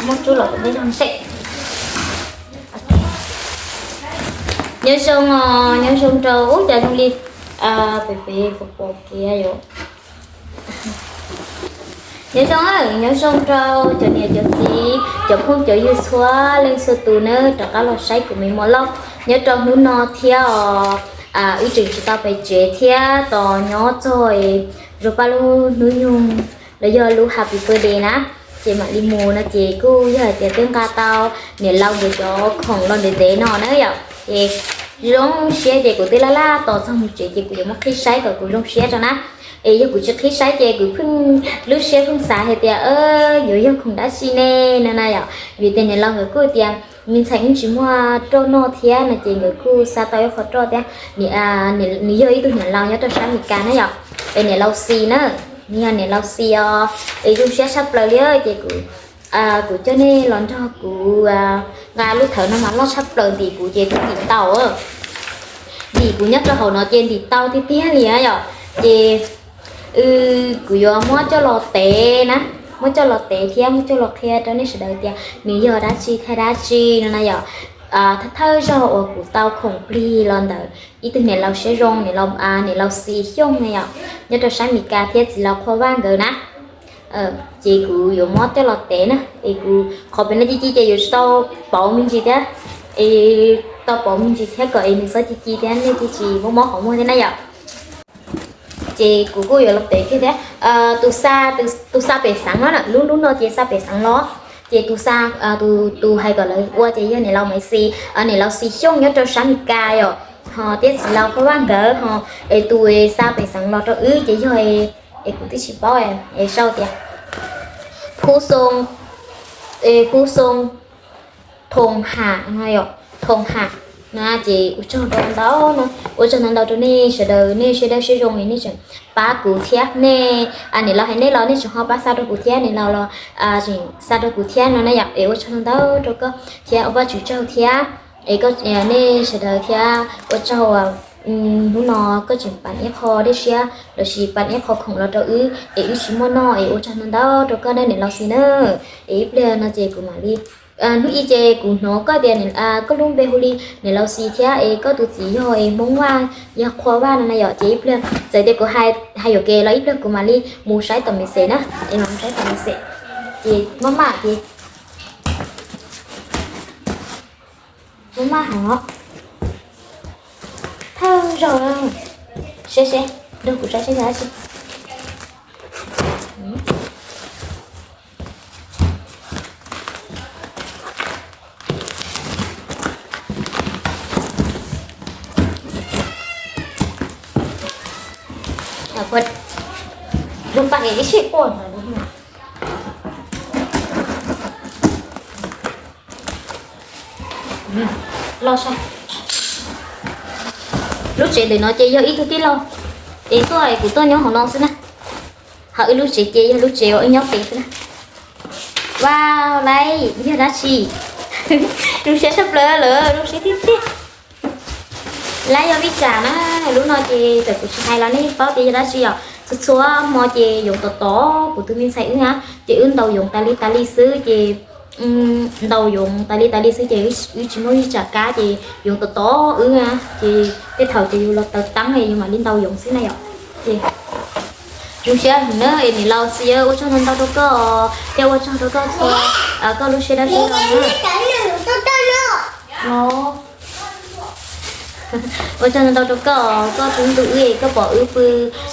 Muab rub los kuv neb noj seb. Nyob zoo os, nyob zoo rau ub cas zoo li pem pem pom pom kiag yom. Nyob zoo, nyob zoo rau cov niam cov txiv cov phooj cov ywg txhua leej txhua tus na rov qab los saib kuv me muam loj nyob rau hnub no thiab os. Wb tseem tsis tau pem tsev thiab tos nyob txog es Zuag Paj lub hnub nyoog los yog lub happy birthday na, ces mam li mus no ces kuj yog hais tias twb nqa tau niam laus nkawd cov khoom los ntev ntev no na yom. Ces zoo siab ces kuv twb laj laj tos txog mus tsev ces kuv yuav muab qhib saib kom kuv zoo siab tso na. Es yog kuv tsis qhib saib ces kuv pheej lub siab pheej xav hais tias yuav yog khoom dab tsi ne no na yom. Vim tias niam laus nkawd kuj tias me ntxhais yeej tsis muaj roj noj thiab no ces nkawd kuj xa tau ib qho roj thiab. Nws yog ib tug niam laus nyob rau sab Amelikas na yom. Es niam laus Xis na, nws yog niam laus Xis os. Es zoo siab tshaj plaws li ces kuv kuv coj nej los nrog kuv nqa lub thawv no mas loj tshaj plaws, ntim kuv ces twb ntim tau. Ntim kuv nyob rau hauv no ces ntim tau tiag tiag li yom. Ces kuv yuav muab coj los tev na, muab coj los tev thiab muab coj los qhia rau nej sawv daws tias nws yog dab tsi thiab dab tsi no na yom. Thawj thawj zaug uas kuv tau khoom plig los ntawm ib tug niam laus siab zoo, niam laus Xis Xyooj na yom, nyob rau sab Amelikas thiab txiv laus Qhua Vaj nkawd na. Ces kuv yuav muab coj los tev na, es kuv qhov pem no ci ci ces yuav tsis tau pauv me ntsis thiab, es tau pauv me ntsis thiab kom es nws txhob ci ci thiab nej thiaj tsis mob mob qhov muag thiab na yom. Ces kuv kuj yuav los tev kiag thiab. Tus xa, tus xa pem xeev no, lub lub no ces xa pem xeev los, ces tus xa, tus hais kom lawv ua ces yog niam laus Maiv Xis, niam laus Xis Xyooj nyob rau sab Amelikas yom, ho thiab txiv laus Qhua Vaj nkawd ho. Es tus xa pem xeev los rau wb ces yog, es kuv twb tsis paub, es sau tias Phu Xoo, Phu Xoo Thoom Ham no yom, Thoom Ham na. Ces ua tsaug ntau ntau no, ua tsaug ntau ntau rau nej sawv daws, nej siab dawb siab zoo es nej tseem pab kuv thiab. Nej, niam laus hais nej los nej tseem ho pab xa rau kuv thiab, niam laus los tseem xa rau kuv thiab no na yom. Es ua tsaug ntau ntau rau koj thiab, ua Vajtswv tsaug thiab. Es koj, nej sawv daws thiab ua tsaug, hnub no koj tseem pab ib qho dej siab lossis pab ib qho khoom los rau wb es wb tsis muaj noj, es ua tsaug ntau ntau rau koj na niam laus Xis na. Es ib pliag no ces kuv mam li, hnub ib ces kuv hnov koj tias koj lub npe hu li niam laus Xis thiab es koj tus txiv yog es Hmoob Vaj, yog Qhua Vaj no na yom. Ces ib pliag txawm tias kuv hais yuam kev los ib pliag kuv mam li mus saib tom me xes na, es mam mus saib tom me xes. Ces maj maj ces maj maj heev os. Thawj zaug, seb seb, nrog kuv saib seb yog dab tsi. Zoo paj es ib sij quaj no. Loj sab. Lub tsev ntawm no ces yog ib tug tij laug es tuaj es kuv tuaj nyob hauv no xwb na. Ho wb lub tsev ces yog lub tsev uas wb nyob pem xwb na. Wow, lawv yog dab tsi? Zoo siab tshaj plaws lawm, zoo siab tiag tiag. Lawv yog vij tsam na, lub no ces txawm kuv tsis hais los nej paub tias yog dab tsi yom. Txhua txhua hmo ces yoov tom tom kuv tus me ntxhais wb na, ces wb ntaus yoov tas li tas li xwb ces ntaus yoov tas li tas li xwb ces wb tsis muaj vij tsam kab ces yoov tom tom wb na, ces tej thaum ces yus los taws teeb yus mam li ntaus yoov xwb na yom. Ces zoo siab heev na es niam laus Xis ua tsaug ntau ntau rau koj thiab ua tsaug rau koj txhua koj lub siab dawb siab zoo na. Ua tsaug ntau ntau rau koj, koj hlub wb, koj pom wb pw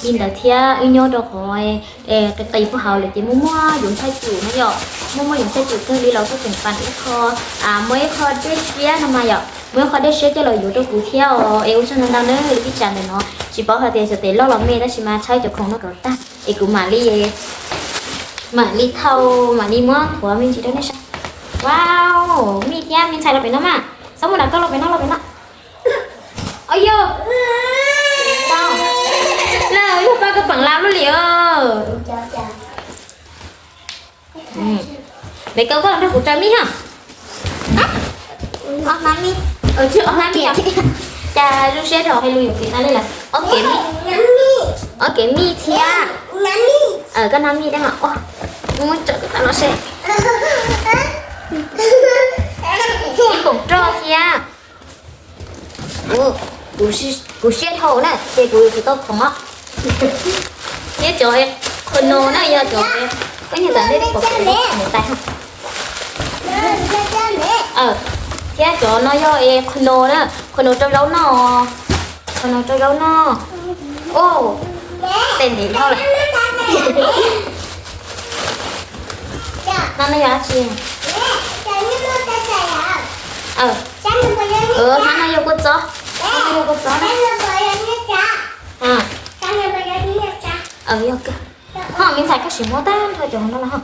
li ntawd thiab wb nyob rau qhov qis qis puag hauv lawm ces muaj muaj yoov tshaj cum na yom, muaj muaj yoov tshaj cum kawg li los koj tseem pab ib qho, muaj ib qho dej siab no mas yom, muaj ib qho dej siab coj los yuav rau kuv thiab os. Es ua tsaug ntau ntau na, vij tsam ntawm no tsis paub hais tias xyov tes loj los me tab sis mas tshawb cov khoom no kom tag es kuv mam li, mam li thau, mam li muab thuav me ntsis rau nej saib. Wow, mij thiab me ntxhais los pem no mas, txhob muaj nram koj los pem no, los pem no. Au yog, lawm yog pab koj peem lab lub li os. Me koj koj los nrog kuv raws mij ha. Cas zoo siab rau hais lus yuam kev tas li lawm. Ob kev mij, ob kev mij thiab. Koj nab mij thiab mas. Muab tso koj tas los seb. Ib koom roj thiab. Kuv siab dhau na ces kuv yuav tsum tau khoom os. Thiab cov qhua no na yog cov, koj nyiam tam ntej pom tais. Thiab cov no yog qhua no na, qhua no rau zaub noj, qhua no rau zaub noj. Tes ntim dhau lawm. No no yog dab tsi? Hnab no yog kua txob, hnab no yog kua txob na. Yog kawg. Ho me ntxhais koj sim muab tag nrho cov no los ho.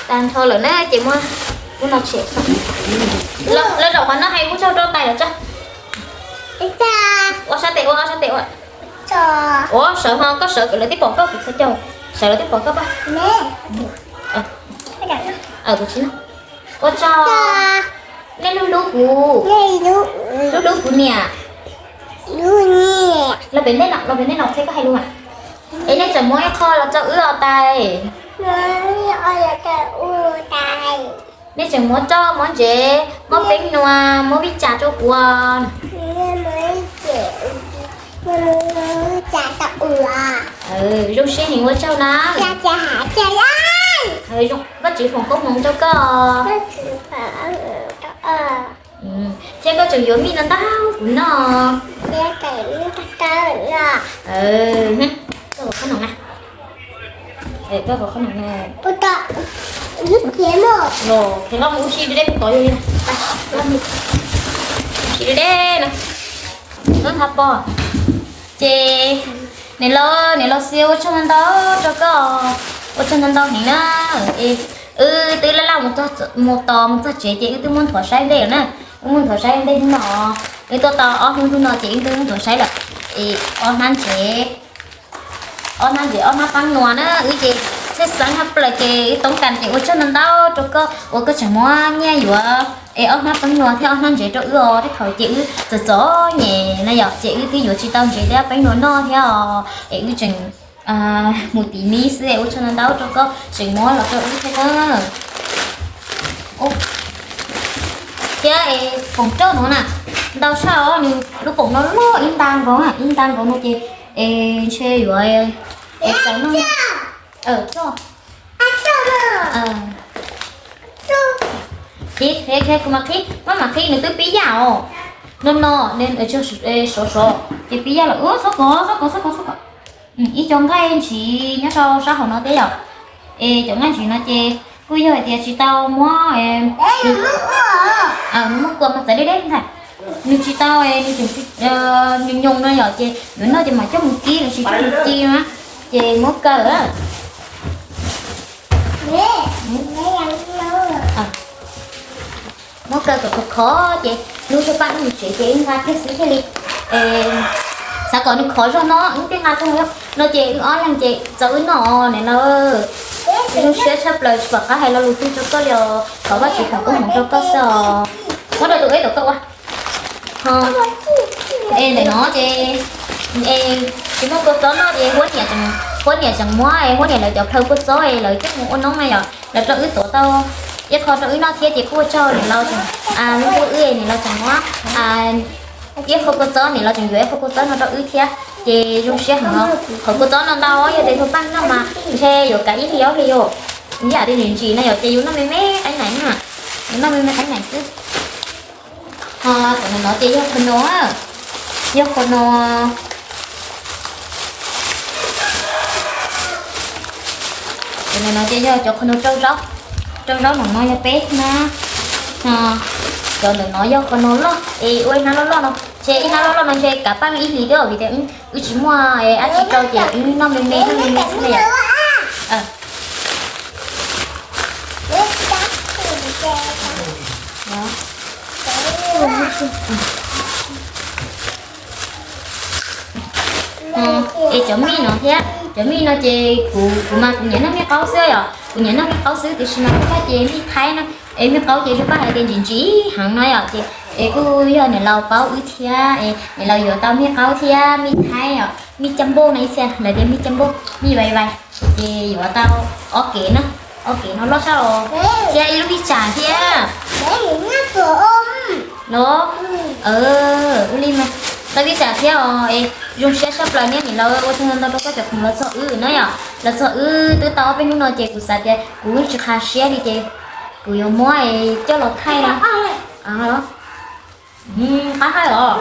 Tag nrho lawm na ces muab lub no tshem. Lawv zaum qhov no hais ua tsaug rau tais lawm tso. Ua sab tes ua, ua sab tes ua. Ua sawv ho, koj sawv lawv twb pom koj, kuv txhua caug sawv lawv twb pom koj pab. Kuv tsis, ua tsaug. Nej hlub hlub kuv, hlub hlub kuv niam. Los pem nej no, los pem nej no thiab koj hais lus mas. Es nej tseem muab ib qho los rau wb os tais. Nej tseem muab roj, muab ntsev, muab peeb nua, muab vij cas rau kuv. Zoo siab heev, ua tsaug na. Vajtswv foom koob hmoov rau koj. Thiab koj tseem yuav mij no ntau kuv noj. Los kheev los mus ua si deb tod yog li no. Ua si deb no. Wb nqa pom. Ces niam laus, niam laus Xia ua tsaug ntau ntau rau koj, ua tsaug ntau ntau heev na. Wb twb laj laj mus tos mus txog tsev ces wb twb muab nthuav saib ntej lawm na. Wb muab nthuav saib ntej hnub no, wb tuaj tau ob hnub hnub no ces wb twb muab nthuav saib lawm. Ob hnab ntsev, ob hnab ntsev ob hnab peeb nua na. Wb ces txhaj xeeb haj plaws ces wb toob kas ces ua tsaug ntau ntau rau koj uas koj tseem muab nyiaj yuav es ob hnab peeb nua thiab ob hnab ntsev rau wb os. Tej thaum ces wb txom txom nyem na yom, ces wb twb yuav tsis tau ntsev thiab peeb nua noj thiab os. Es wb tseem mus tiv mis xwb es ua tsaug ntau ntau rau koj tseem muab los rau wb thiab na. Thiab es poom roj no na, ntau tshaj os, nws lub poom no loj ib nta nkaus, ib nta nkaus no ces es ntshe yuav es txaus noj. Roj. Qhib, qhib, kuv mam qhib, maj mam qhib, nws twb pib yaj os. No no, sov sov ces pib yaj lawm. Xob kos, xob kos, xob kos, xob kos. Ib co nqaij ntshis nyob rau sab hauv no thiab yom. Es cov nqaij ntshis no ces kuj yog hais tias tsis tau muab, muab kua mas txawv deb deb ntag. Nws tsis tau, nws tseem nyoos nyoos no yom, ces yuav noj ces mam coj mus kib los sis coj mus ci na, ces muab kaw. Muab kaw kom khov khov ces hnub twg paj hnub mus tsev ces wb nqa kiag xwb thiaj li. Xav kom nws khov zog no wb thiaj nqa tuaj no ces wb ob leeg ces txaus wb noj niam laus. Zoo siab tshaj plaws tsis pom qab hais lo lus twg rau koj li os, thov Vajtswv foom koob hmoov rau koj xwb os. Muab rau tus eb tom koj ua. Es ntawm no ces tsis muaj kua txob noj ces huab niam tseem muab, huab niam lawv cov plhaw kua txob es lawv coj mus ua noob na yom, lawv rau wb tuav tau ib qho rau wb noj thiab ces kuj ua tsaug niam laus, niam laus wb niam laus tseem muab ib qho kua txob, niam laus tseem yuav ib qho kua txob no rau wb thiab. Ces zoo siab heev os, qhov kua txob no ntau yog tias tus paj noj mas ntshe yuav kav ib hlis ob hlis yom. Yam li ntsim ntsim no yom ces yus noj me me qaib nais na, yus noj me me qaib nais xwb. Ho cov no ces yog qhua no, yog qhua no. Cov no ces yog cov qhua no rau zaub, rau zaub no no yog peb hnab. Cov ntawm no yog qhua no loj es ua ib hnab loj loj no, ces ib hnab loj loj no ntshe kav paj ib hlis thiab vim tias wb tsis muaj dab tsi rau ces wb noj me me noj me me xwb na yom. Es cov mij no thiab, cov mij no ces kuv, kuv mas kuv nyiam noj mij qaub xwb yom, kuv nyiam noj mij qaub xwb tiam sis mas kuv paj ces mij thaib na, es mij qaub ces kuv paj hais tias ntsim ntsim heev no yom ces Es kuj yog niam laus paub wb thiab es niam laus yuav tau mij qaub thiab mij thaib os, mij caj npauj no ib txhia lawv tias mij caj npauj, mij vai vai, ces yuav tau ob kev na, ob kev no loj tshaj os, thiab ib lub vij tsam thiab. Los, ua li mas tau vij tsam thiab os. Es zoo siab tshaj plaws niam laus, ua tsaug ntau ntau rau koj cov khoom los txog wb na yom, los txog wb twb tau ob peb hnub no ces kuv xav tias kuv yeej tsis qha siab li ces kuv yuav muab coj los thaij na. Qab hawb os.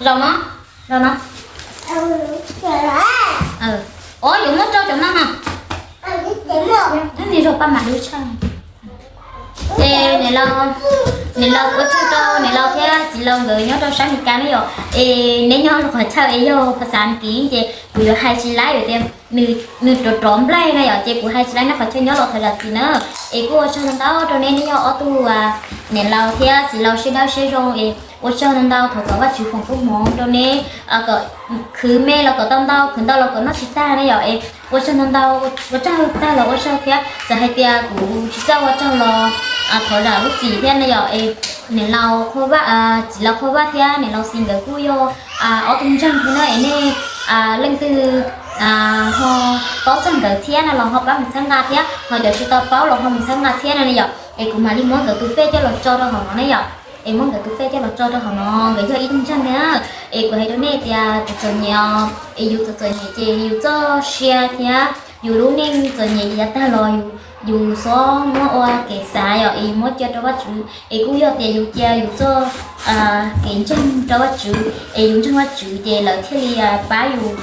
Zaum no, zaum no, zaum no. Os, yuav muab rau cov no na. Tab sis zaum paj mam lub tshaj. Es niam laus, niam laus ua tsaug rau niam laus thiab txiv laus nkawd nyob rau sab Meskas ne yom. Es neb nyob rau qhov chaw es yog phas xas Kiv ces kuv yuav hais tsis laib vim tias nws rov rov nplaig na yom, ces kuv hais tsis laib neb qhov chaw nyob los thov zam txim na. Es kuj ua tsaug ntau ntau rau neb, neb yog ob tug niam laus thiab txiv laus siab dawb siab zoo es ua tsaug ntau ntau, thov kom Vajtswv foom koob hmoov rau neb, kom khwv me los kom tau ntau, khwv ntau los kom noj tsis tag na yom. Es ua tsaug ntau ntau, ua tsaug tag los ua tsaug thiab, txawm hais tias kuv tsis txawj ua tsaug los thov zam lub txim thiab na yom. Es niam laus Qhua Vaj, txiv laus Qhua Vaj thiab niam laus Xis nkawd kuj yog ob tug ntseeg thiab na, es nej leej twg ho paub txog nkawd thiab no los ho pab mus txhawb nqa thiab, ho cov tsis tau paub los ho mus txhawb nqa thiab no ne yom. Es kuv mam li muab nkawd tus fej coj los tso rau hauv no ne yom. Es muab nkawd tus fej coj los tso rau hauv no, nkawd yog ib tug ntseeg thiab. Es kuv hais rau nej tias txom txom nyem os, es yus txom txom nyem ces yus txoj sia thiab yus lub neej txom nyem yav tag los yus xob muab ua kev xav yom, es yus muab cia rau Vajtswv. Es kuj yog tias yus cia yus txoj kev ntseeg rau Vajtswv, es yus ntseeg Vajtswv ces lawv thiaj li pab yus.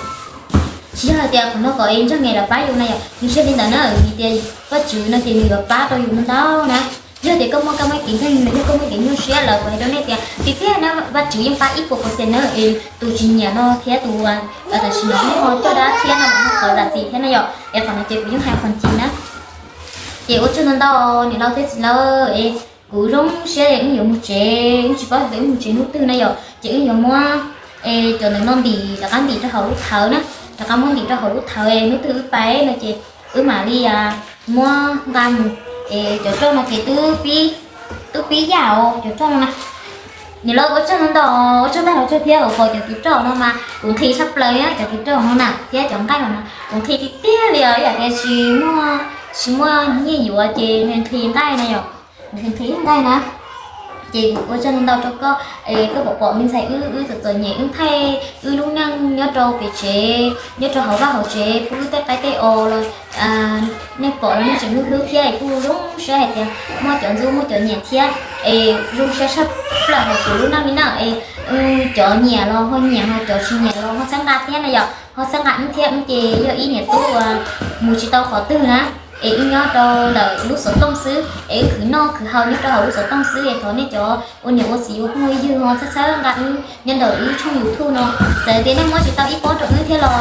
Tsis yog hais tias qhov no kom es ntseeg es lawv pab yus na yom, nws tsis yog li ntawd na, vim tias Vajtswv no ces nws yuav pab rau yus ntau ntau na. Yog tias koj muaj kab muaj kev ntseeg los yog koj muaj kev nyuaj siab lawm, kuv hais rau nej tias tiag tiag na, Vajtswv yeej pab ib puas percent na. Es tus tsis nyiam no thiab tus tam sim no ho coj dab thiab no ho thov zam txim thiab na yom. Es qhov no ces kuv yeej hais qhov tseeb na. Ces ua tsaug ntau ntau niam laus thiab txiv laus, es kuv zoo siab es wb yuav mus tsev, wb tsis paub tias wb mus tsev hnub twg na yom, ces wb yuav muab cov ntawm no ntim rov qab ntim rau hauv lub thawv na, rov qab muab ntim rau hauv lub thawv, hnub twg wb pais no ces wb mam li muab nqa mus. Es cov roj no ces twb pib yaj os, cov roj no na. Niam laus ua tsaug ntau ntau, ua tsaug tag los tsaug thiab, ua qhov cov tiv roj no mas kuv nqhis tshaj plaws na, cov tiv roj no na thiab cov nqaij no na kuv nqhis tiag tiag li os, ib yam tias tsis muaj, tsis muaj nyiaj yuav ces nqhis nqaij na yom, nqhis nqaij na. Ces kuv ua tsaug ntau ntau rau koj, es koj pom pom me ntxhais wb, wb txom txom nyem wb thaij wb lub neej nyob rau pem tsev, nyob rau hauv vaj hauv tsev, pub wb tej qaib tej os los nej pom los nej tseem hlub hlub thiab, es kuj zoo siab hais tias muaj cov ntxub muaj cov nyiam thiab. Es zoo siab tshaj plaws hauv kuv lub neej li na. Es cov nyiam los ho nyiam, ho cov tsis nyiam los ho txhawb nqa thiab na yom, ho txhawb nqa wb thiab. Wb ces yog ib niam tub uas mus tsis tau qhov twg na, es wb nyob rau ntawm lub xov tooj xwb, es wb khwv noj khwv haus nyob rau hauv lub xov tooj xwb. Es thov nej cov ua niam ua txiv ua phooj ua ywg ho txhawb txhawb nqa wb nyob ntawm wb tshooj YouTube no. Txawm tias nej muab tsis tau ib pob rau wb thiab los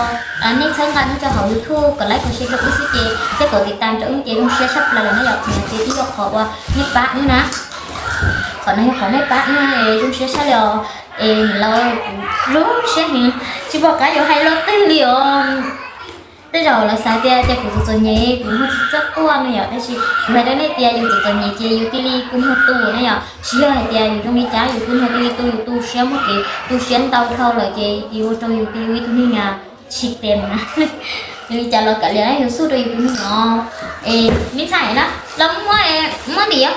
nej txhawb nqa wb rau hauv YouTube, kom like kom share rau wb xwb ces thiab kom tiv tam rau wb ces zoo siab tshaj plaws lawm na yom. Qhov no ces twb yog qhov uas nej pab wb na, qhov no yog qhov nej pab wb na, es zoo siab tshaj li os. Es niam laus, kuv zoo siab heev, tsis pom qab yuav hais lo twg li os. Tej zaum lawv xav tias ces kuv txom txom nyem kuv muag tsis txawj quaj no yom, tab sis kuv hais rau nej tias yus txom txom nyem ces yus cia li kua muag tu na yom. Tsis yog hais tias yus zoo li cas yus kua muag cia li tu, yus tu siab muaj kev tu siab ntau dhau lawm ces yus ua rau yus cia li ua ib tug neeg tsis tes na. Yus li cas los kav liam, yus xub rau yus tus neeg no. Es me ntxhais na, los muab, muab ntim os.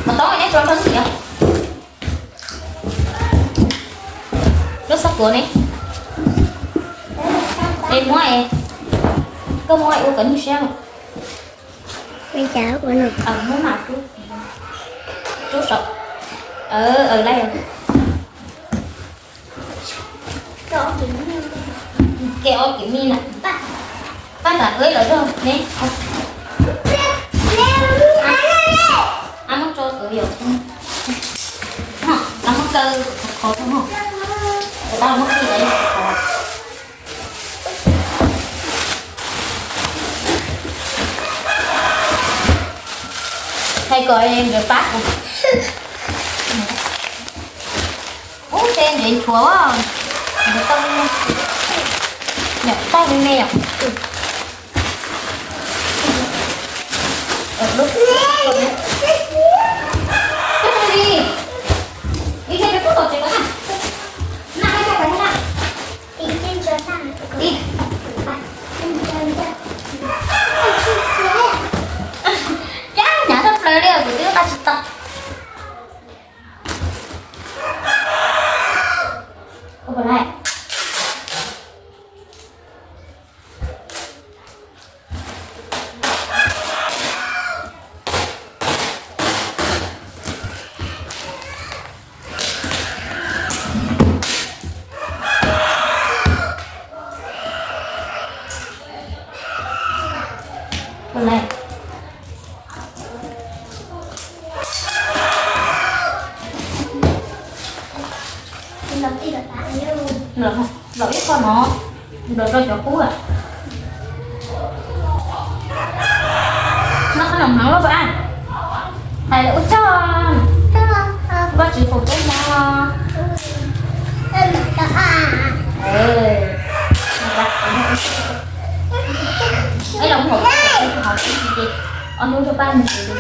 Xov tooj nej tso rau ntim os. Lub xab kuav ne, es muab, koj muab ua kom nyuaj siab. Muab mam rub, rub saum, lawm. Kev ob kev me na, pab nram wb los rau ne. A, muab tso kuv yom. Ho, muab kaw qhov rau ho. Kuv tab muab kaw qhov. Hais kom nkawd pab kuv. Ub, tej ntev nchuav. Nyom taij me me yom. Coj li, ib teg rau pub tom tsev ko na. Na, na, na. Cab hnyav tshaj plaws li, kuv twb nqa tsis tau. Nplaum ib qho no, nplaum rau cov qub. Noj qhob noom hmoov loj a. Hais lus ua tsaug, Vajtswb foom koob hmoov. Ib los mus hauv tib si ces ob hnub rau paj mus tsev.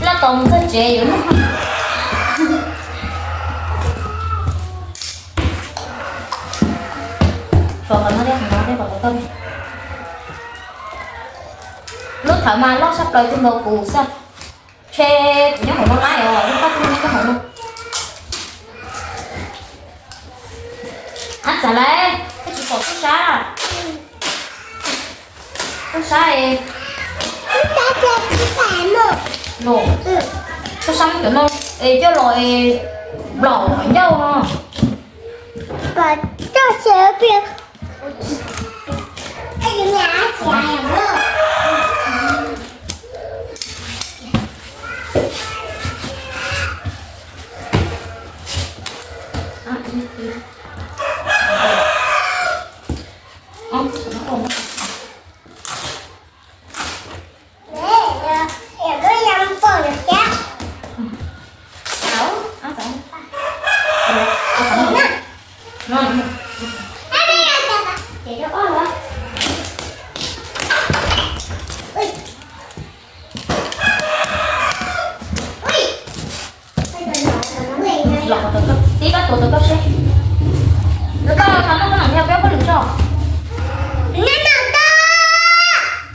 Laj tos mus txog tsev yuav noj. Tso qhov no thiab, qhov no thiab, qhov no thiab. Lub thawv mas loj tshaj plaws twb nkaus kuv xwb. Ntshe kuv nyob hauv no lawm os, lub qab nyob hauv no. Ab, txawm lawm, koj tsis pom tub sab. Tub sab es, tub sab muab cov no es coj los es nplaum ncauj no. Los qhov tod, tib koj tuav tau koj seb. Koj tau lub koj noj thiab peb pab lwm tso.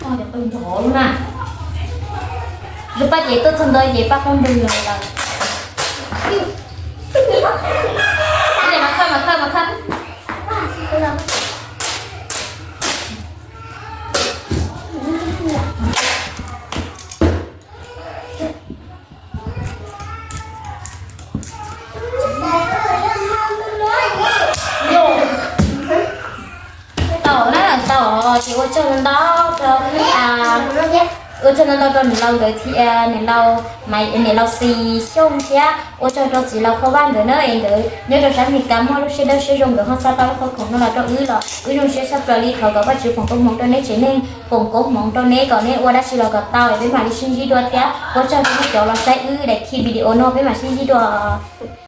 Cov qw nrov lub na. Lub paj ces tuaj txog ntawd ces paj qub nrog lawm. Mas khawb, mas khawb, mas khawb. Tau na, tau ces ua tsaug ntau rau, ua tsaug ntau ntau rau niam laus nkawd thiab, niam laus Maiv, niam laus Xis Xyooj thiab ua tsaug rau txiv laus Qhua Vaj nkawd na, es nkawd nyob rau sab Amelikas muaj lub siab dawb siab zoo nkawd ho xa tau lub qhov khoom no los rau wb los wb zoo siab tshaj plaws li. Thov kom Vajtswv foom koob hmoov rau neb tsev neeg, foom koob hmoov rau neb kom neb ua dab tsi los kom tau es peb mam li sib ntsib dua thiab ua tsaug rau nej cov los saib wb daim video no, peb mam sib ntsib dua.